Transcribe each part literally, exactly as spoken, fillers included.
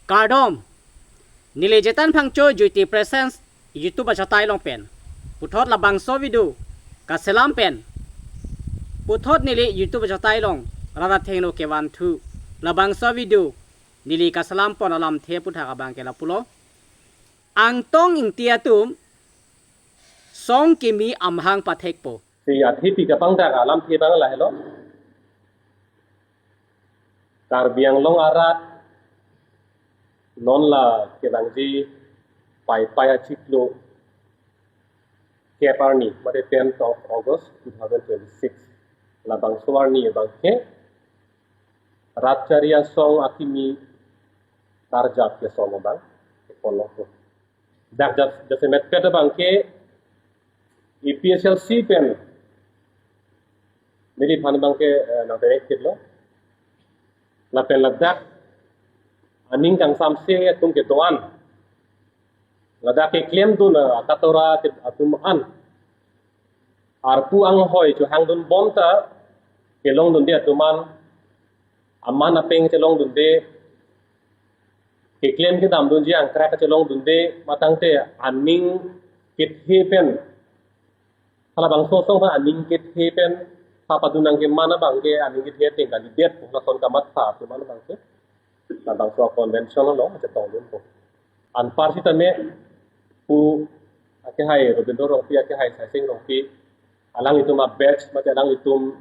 Kardom. Neli Jetan Phangcho Juiti Presence YouTube achatai along pen puthot labangso video kaselam pen puthot neli YouTube achatai along rat athengno kevanthu labangso video neli kaselam pon alamthe aputhak abangke lapulo. Angtong Ingti atum song kimi amahang pathekpo. Si athipi kapangdak alamthe abang lahelo. Karbi Anglong arat non la kevangji Paipai achiklo kep arni, mate tenth of August two thousand twenty-six. Labangso arni abangke rat chari asong akimi karjap kesong abang epon longpo. Dak jas-, jasemetpet abangke A P H L C pen neliphan abangke, eh, nang directed lo. Lapen ladak aning kangsamse atum kedo-an, ladak keklemdun, eh, akatora ke-, atum an, arpu anghoi chohangdun bomta kelongdunde atum an, aman apeng chelongdunde, keklem kedamdunji angkrak chelongdunde, matangte aning kethe pen, halabangso asong aphan aning kethe pen thapadun nangkeman abangke aning kethe ateng kalidet pu lason kamatha atum an abangke labangso convention along chetongdunpo. Anpar sitame pu akehai Robindro Rongpi, akehai Saising Rongpi, alanglitum a-batch mate alanglitum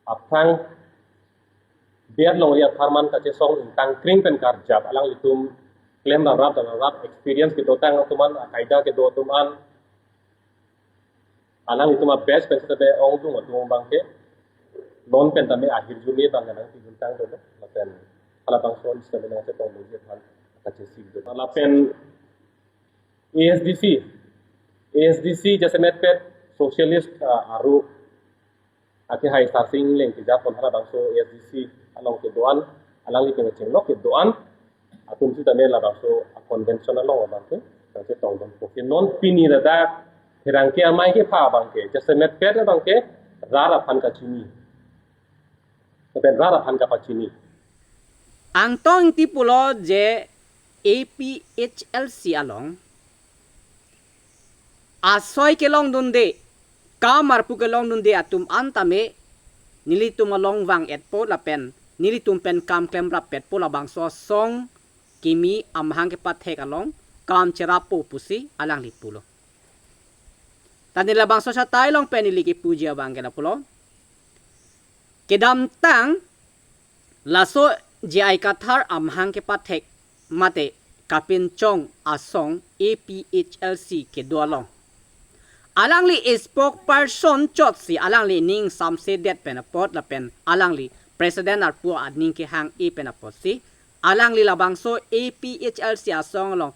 aphrang biat longri apharman kachesong ingtangkring pen karjap, alanglitum klem rarap rarap, experience kedotang atum an, akaida kedo atum an, alanglitum a-batch pen sitame ongdung atum abangke non pen tame ahirjume abang nangpidun tanglo, lapen halabangso sitame nangchetongdunji aphan kachesik do. Lapen A S D C, A S D C jasemetpet socialist, ah, aru akehai Sarsing Engleng kejapon halabangso A S D C along kedo-an, alangli pen kachenglok kedo-an atum sitame labangso a-convention along abangke nangchetongdunpo. Ke non pini ladak pherangke amei kepha abangke, jasemetpet abangke rat aphan kachini, lapen rat aphan kapachini. Angtong Ingti pulo je A P H L C along asoi kelongdunde, kam arpu kelongdunde atum an tame nelitum along vang-etpo lapen nelitum pen kam klemrappetpo, labangso asong kimi amahang kepathek along kam cherappo pusi alangli pulo. Ta neli labangso achatai along pen neli kepuji abangke lapulo. Kedamtang laso J I Kathar amahang kepathek mate kapinchong asong A P H L C kedo along, alangli spokesperson chotsi alangli ning samsedet pen apot lapen alangli president arpu aning kehang-e pen apotsi alangli labangso A P H L C asong along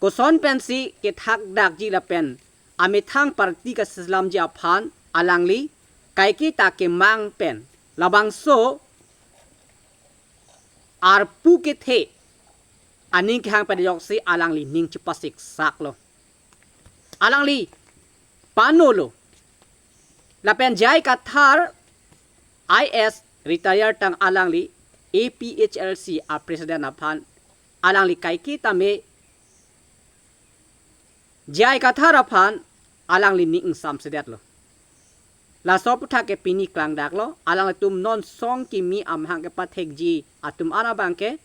koson pensi kethakdakji lapen amethang party kaselamji aphan alangli kaiketa kemang pen labangso arpu kethe aning kehang pen ajoksi alangli ning chepasiksaklo. Alangli panolo. Lapen J I Kathar I A S retire tang alangli A P H L C a-president aphan alangli kaiketa me J I Kathar aphan alangli ning ingsamsedetlo. Laso aputhak ke pini klangdaklo, alanglitum non song kimi amahang kepathekji atum an abangke,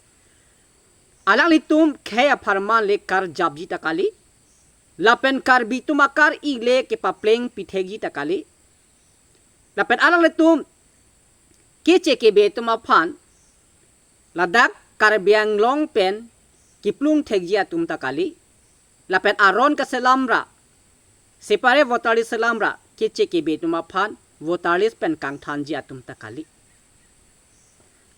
alanglitum khei apharman le karjapji ta kali, lapen Karbi atum akar-i le kepapleng pithekji ta kali, lapen alanglitum keche kebe atum aphan ladak Karbi Anglong pen kiplung thekji atum ta kali, lapen aron kaselam ra, separate voter list selam ra, keche kebe atum aphan voter list pen kangthanji atum ta kali.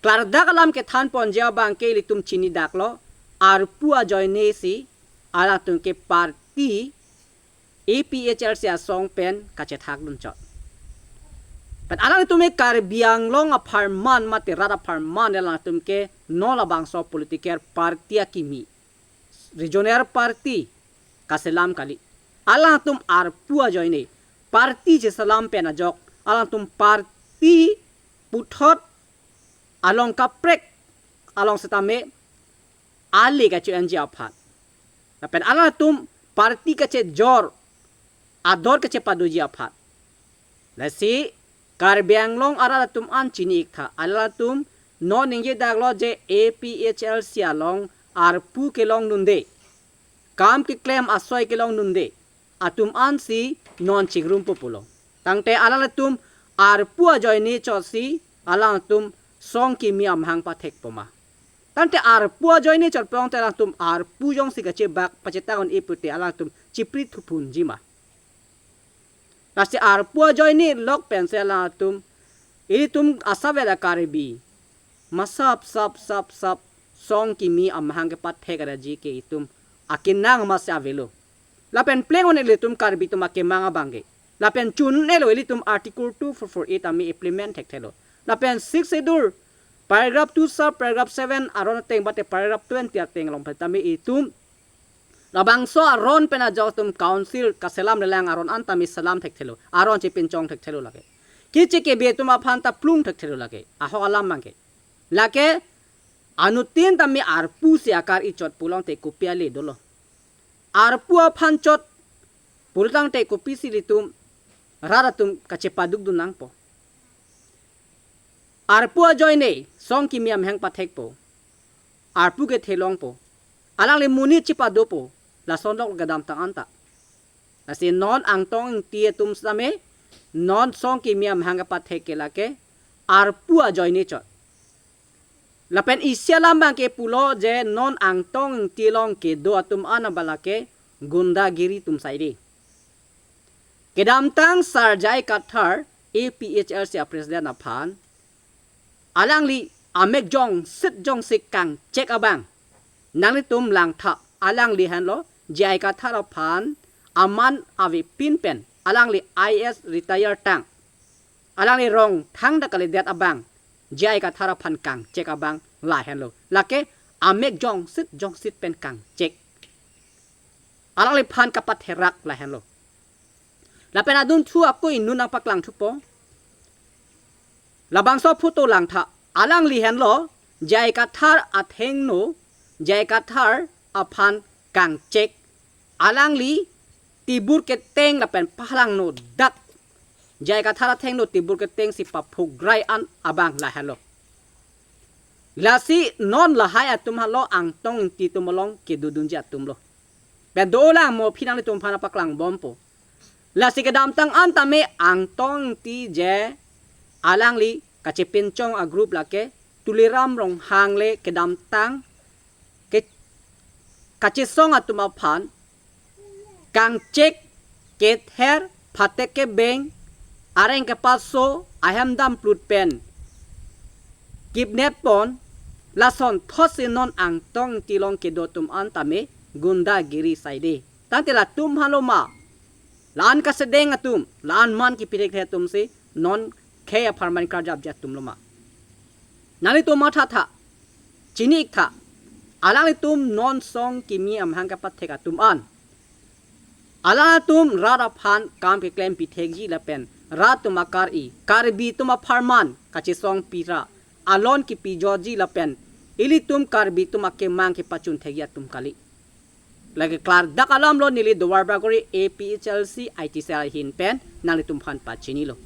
Klardak alam kethan ponji abangke ilitum chinidaklo, arpu ajoine si alangtum ke party A P H L C asong pen kachethakdun chot. Pen alangtum ke Karbi Anglong apharman mate rat apharman alangtum ke non labangso political party akimi, regional party kaselam kali. Alangtum arpu ajoine party cheselam pen ajok alangtum party puthot along kaprek along setame ale kacho-enji aphan, lapen alangtum party kachejor ador kachepadoji aphan. Lasi Karbi Anglong arat atum an chini-iktha, alangtum non ningjedaklo je A P H L C along arpu kelongdunde, kam keklem asoi kelongdunde atum ansi non chigrumpo pulo. Tangte alangtum arpu ajoine chotsi alangtum song kimi amahang pathekpo ma? Tangte arpu ajoine chot pong te alangtum arpu jongsi kachebak pachetang un-e pute alangtum chipri thuphunji ma? Lasi arpu ajoine lok pensi alangtum, ilitum asap veda Karbi, masap sap sap sap song kimi amahang kepathek adaji ke itum akenang masi avelo. Lapen pleng un ilitum Karbi atum akemang abang ke. Lapen chun-elo ilitum Article two four four A tame implement thekthelo. Lapen Sixth Schedule, paragraph two sub paragraph seven aron ateng bate paragraph twenty ateng along pen tame itum labangso aron pen ajok atum council kaselam lelang aron an tame selam thekthelo, aron chepinchong thekthelo lake. Kiche kebi atum aphan ta plung thekthelo lake, ahok alam abang ke. Lake anuttin tame arpu si akar-i chot pulote kopi ale dolo? Arpu aphan chot pulotangte kopisi ilitum rat atum kachepadukdun nangpo? Arpu ajoine song kimi amahang pathekpo, arpu kethe longpo, alangli monit chepadopo, lason lok kedamtang anta. Lasi non Angtong Ingti atum same non song kimi amahang kepathek ke lake arpu ajoine chot. Lapen isi alam abang ke pulo je non Angtong Ingti along kedo atum an abang lake gundagiri atum saide. Kedamtang Sir J I Kathar, A P H L C a president aphan, alangli amek jongsit jongsi kangchek abang nanglitum langtha. Alangli henlo J I Kathar aphan aman avepin pen alangli I A S retire tang, alangli rong thangta kalidet abang J I Kathar aphan kangchek abang lahenlo. Lake amek jongsit jongsit pen kangchek, alangliphan kapatherak lahenlo. Lapen adunthu ako inut nangpaklang thupo. Labangso photo langtha, alangli henlo J I Kathar athengno, J I Kathar aphan kangchek, alangli tibur keteng lapen pahlangno dak J I Kathar athengno tibur keteng si paphugrai an abang lahenlo. Lasi non lahai atum henlo Angtong Ingti atum along kedodunji atumlo. Pen dolang mo aphi nanglitum aphan paklangbompo. Lasi kedamtang an tame Angtong Ingti je alangli kachepinchong a group lake Tuliram Ronghang le kedamtang ke kachesong atum aphan kangchek, kether, phatek kebeng, areng kepaso, ahem dam plut pen kidnap pon, lason thotsi non Angtong Ingti along kedo atum an tame gundagiri saide. Tangte latum henlo ma, la-an kasedeng atum, la-an man kipirik atumsi non khei apharman karjapji atumlo ma? Nanglitum mathatha, chini-iktha, alanglitum non song kimi amahang kepathek atum an, alanglitum rat aphan kam keklem pithekji lapen rat atum akar-i, Karbi atum apharman kachesong pira, alon kipijotji lapen ilitum Karbi atum akemang kepachun thekji atum kali. Lake klardak alamlo neli Duarbagori A P H L C I T cell ahin pen nanglitum aphan pachinilo.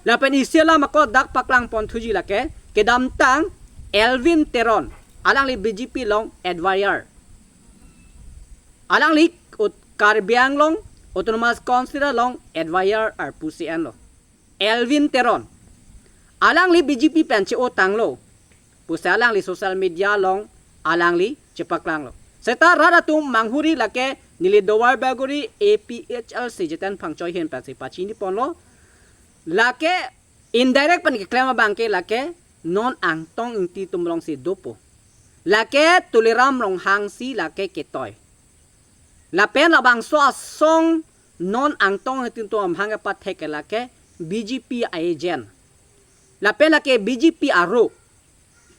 Lapen isi alam ako dak paklang pon thuji lake kedamtang Elwin Teron, alangli B J P along advisor, alangli ut Karbi Anglong Autonomous Council along advisor arpu si enlo. Elwin Teron, alangli B J P pen che-o tanglo pusi alangli social media along alangli chepaklanglo. Seta rat atum manghuri lake neli Duarbagori A P H L C Jiten Phangcho ahin pensi pachini ponlo. Lake indirect pen keklem abang ke lake non Angtong Ingti atum alongsi dopo. Lake Tuliram Ronghang si lake ketoi. Lapen labangso asong non Angtong Ingti atum amahang kepathek ke lake B J P a-agent. Lapen lake B J P aro.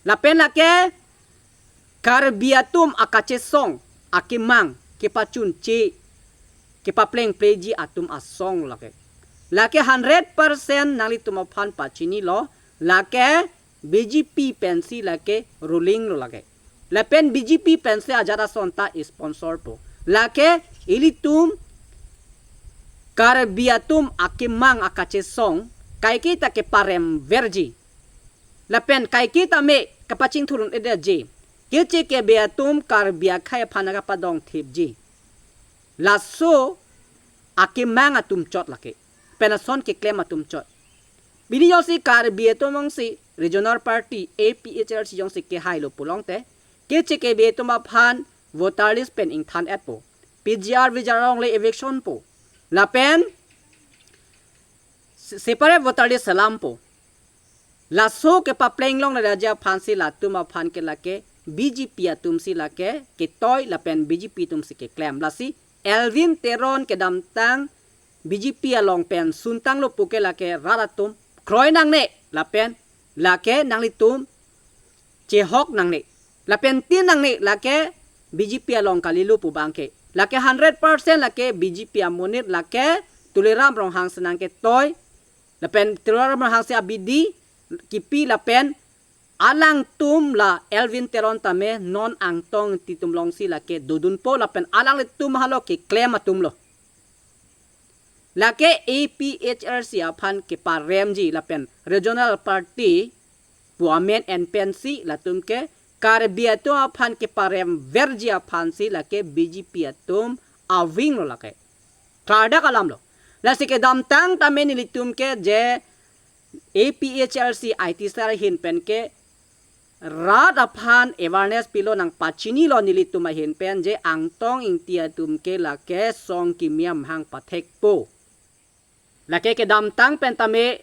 Lapen lake Karbi atum akachesong, akemang, kepachunche, kepaplengpleji atum asong lake. Lake hundred percent nanglitum aphan pachinilo, lake B J P pensi lake ruling lo lake. Lapen B J P pensi ajat ason ta sponsor po. Lake ilitum Karbi atum akemang akachesong kaiketa keparemverji. Lapen kaiketa me kapachingthurun-edetji. Keche kebe atum Karbi akhei aphan kapadongthipji. Laso akemang atum chot lake. Pen ason keklem atum chot. Pini jongsi Karbi atum jongsi regional party A P H L C jongsi kehailo pulote, keche kebe atum aphan voter list pen ingthan-etpo. P G R V G R along le eviction po. Lapen se-, separate voter list selampo. Laso kepapleng longleji aphansi latum aphan ke lake B J P atumsi lake ketoi lapen B J P atumsi keklem. Lasi Elwin Teron kedamtang B J P along pen suntanglo puke lake rat atum kroi nangne lapen lake nanglitum chehok nangne. Lapen tin nangne lake B J P along kalilo pu abangke. Lake hundred percent lake B J P amonit lake Tuliram Ronghang si nangketoi. Lapen Tuliram Ronghang si abidi kipi lapen alangtum la Elwin Teron tame non Angtong Ingti atum longsi lake dodunpo lapen alanglitum halo keklem atumlo. Lake A P H L C aphan keparemji lapen regional party pu amen en pensi latum ke Karbi atum aphan keparemverji aphansi lake B J P atum avinglo lake. Klardak alamlo. Lasi kedamtang tame nelitum ke je A P H L C I T cell ahin pen ke rat aphan awareness pilo nangpachinilo nelitum ahin pen je Angtong Ingti atum ke lake song kimi amahang pathekpo. Lake kedamtang pen tame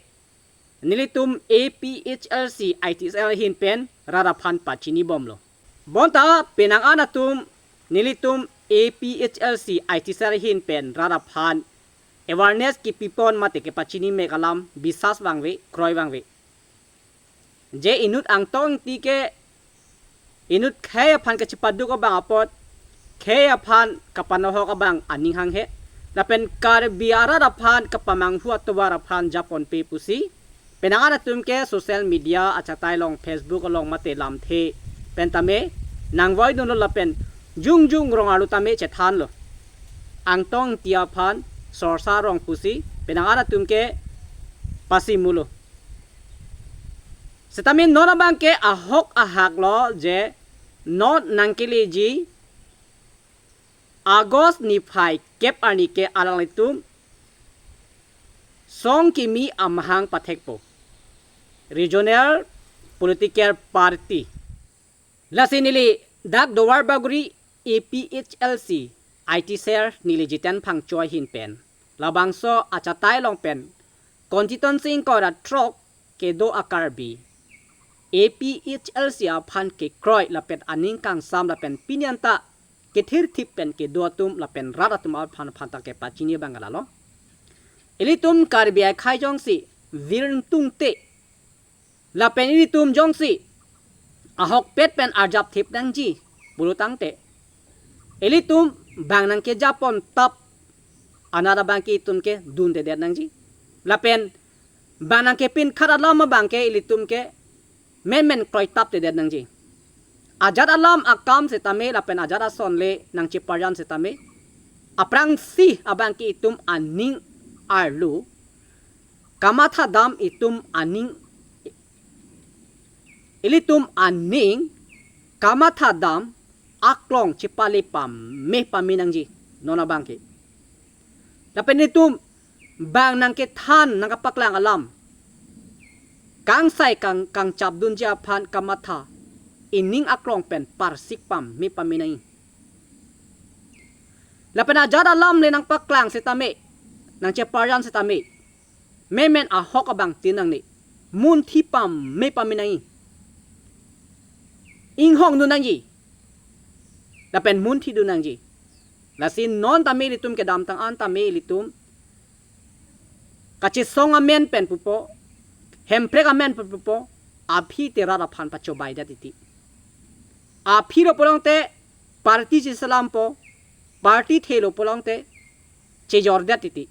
nelitum A P H L C I T cell ahin pen rat aphan pachinibomlo. Bonta penang an atum nelitum A P H L C I T cell ahin pen rat aphan awareness kipipon mate kepachini mek alam bisas vangve, kroi vangve. Je inut Angtong Ingti ke inut khei aphan kachepaduk abang apot khei aphan kapanohok abang aning hanghe. Lapen Karbi arat aphan kapamanghu atovar aphan japonpe pusi penang an atum ke social media achatai along, Facebook along mate lamthe pen tame nangvoidunlo lapen jongjong rong arlo tame chethanlo. Angtong Ingti aphan sorsa rong pusi penang an atum ke pasimulo. Setame non abangke ahok ahaklo je non nangkeleji August niphai kep arni ke alanglitum song kimi amahang pathekpo. Regional political party. Lasi neli dak Duarbagori A P H L C I T cell neli Jiten Phangcho ahin pen labangso achatai along pen constituency ingkoi ra throk kedo a-Karbi A P H L C aphan kekroi lapen aning kangsam lapen pini anta kethirthip pen kedo atum lapen rat atum aphan aphan ta kepachini abang kalalo. Ilitum Karbi akhei jongsi virtung te lapen ilitum jongsi ahokpet pen arjapthip nangji pulo tangte ilitum bang nangkejapontap anat abangke itum ke dundedet nangji. Lapen bang nangkepinkhat alam abangke ilitum ke menmen kroitaptedet nangji. Ajat alam akam setame lapen ajat ason le nangcheparjan setame aphrangsi abangke itum aning arlo kamathadam itum aning, ilitum aning kamathadam aklong chepale pame pame nangji non abangke. Lapen itum bang nangkethan nangkapaklang alam kangsai kang kangchapdunji aphan kamatha ining aklong pen parsik pame pame nangji. Lapen ajat alam le nangpaklang setame, nangcheparjan setame, menmen ahok abang tin nangne, munthi pame pame nangji. Inghongdun nangji. Lapen munthidun nangji. Lasi non tame ilitum kedamtang an tame ilitum kachesong amen pen pupo, Hemprek amen pen pupo, aphi te rat aphan pachobaidet titi. Aphi lo pulote party cheselampo, party thelo pulote chejordet titi.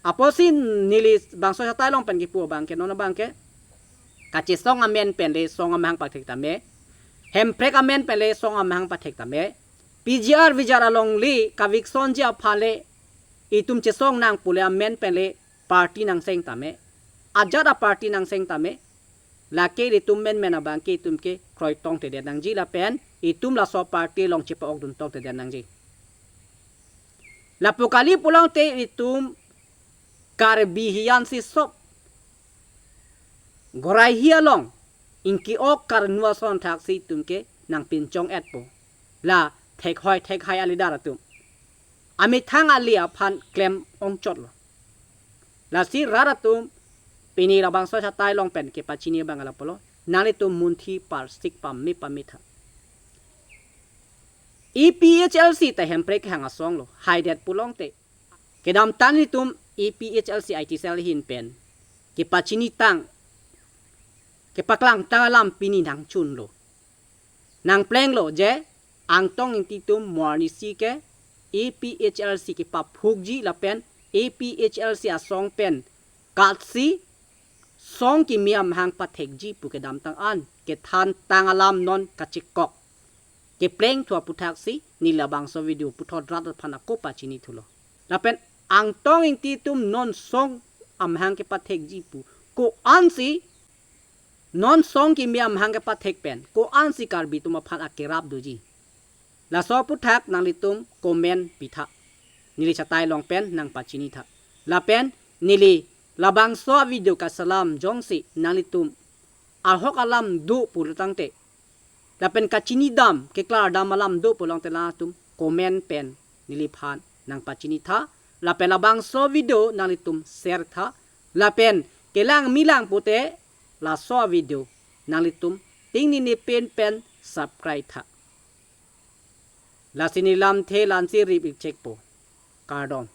Apotsi neli bangso achatai along pen kipu abangke non abangke kachesong amen pen le song amahang pathek tame Hemprek amen pen le song amahang pathek tame. P G R V G R alongle kavikson ji aphan le itum chesong nang pule amen pen le party nangseng tame. Ajat a party nangseng tame. Lake ilitum menmen abang ke itum ke kroitong tedet nangji lapen itum laso party along chepa-ok duntong tedet nangji. Lapu kali pulote itum Karbi hiyan si sop gorai hi along ingki-ok karnu ason thaksi itum ke nangpinchong-etpo. La thekhoi thekhai alidar atum amethang ali aphan klem ongchotlo. Lasi rat atum, pini labangso chatai along pen kepachini abang ala pulo, nanglitum munthi parsik pame pame tha. A P H L C ta Hemprek kehang asong lo, haidet pulote kedamtang itum A P H L C I T cell ahin pen kepachini tang, kepaklang tang alam pini nangchunlo, nangplenglo je Angtong Ingti atum mo arnisi ke A P H L C kepaphukji lapen A P H L C asong pen katsi song kimi amahang pathekji pu kedamtang an kethan tang alam non kachekok kepleng thu aputhaksi neli labangso video puthot rat aphan ako pachini thulo. Lapen Angtong Ingti atum non song amahang kepathekji pu ko-ansi, non song kimi amahang kepathek pen ko-ansi Karbi atum aphan akerap doji, laso aputhak nanglitum comment pitha. Neli chatai along pen nangpachini tha. Lapen neli labangso video kasalam jongsi nanglitum ahok alam do pulotangte lapen kachinidam keklardam alam do pulote latum comment pen neliphan nangpachini tha. Lapen labangso video nanglitum share tha. Lapen kelang milang pute laso video nanglitum tingnini pen pen subscribe tha. Lasi neli lamthe la-ansi rip-ik chekpo. Kardom.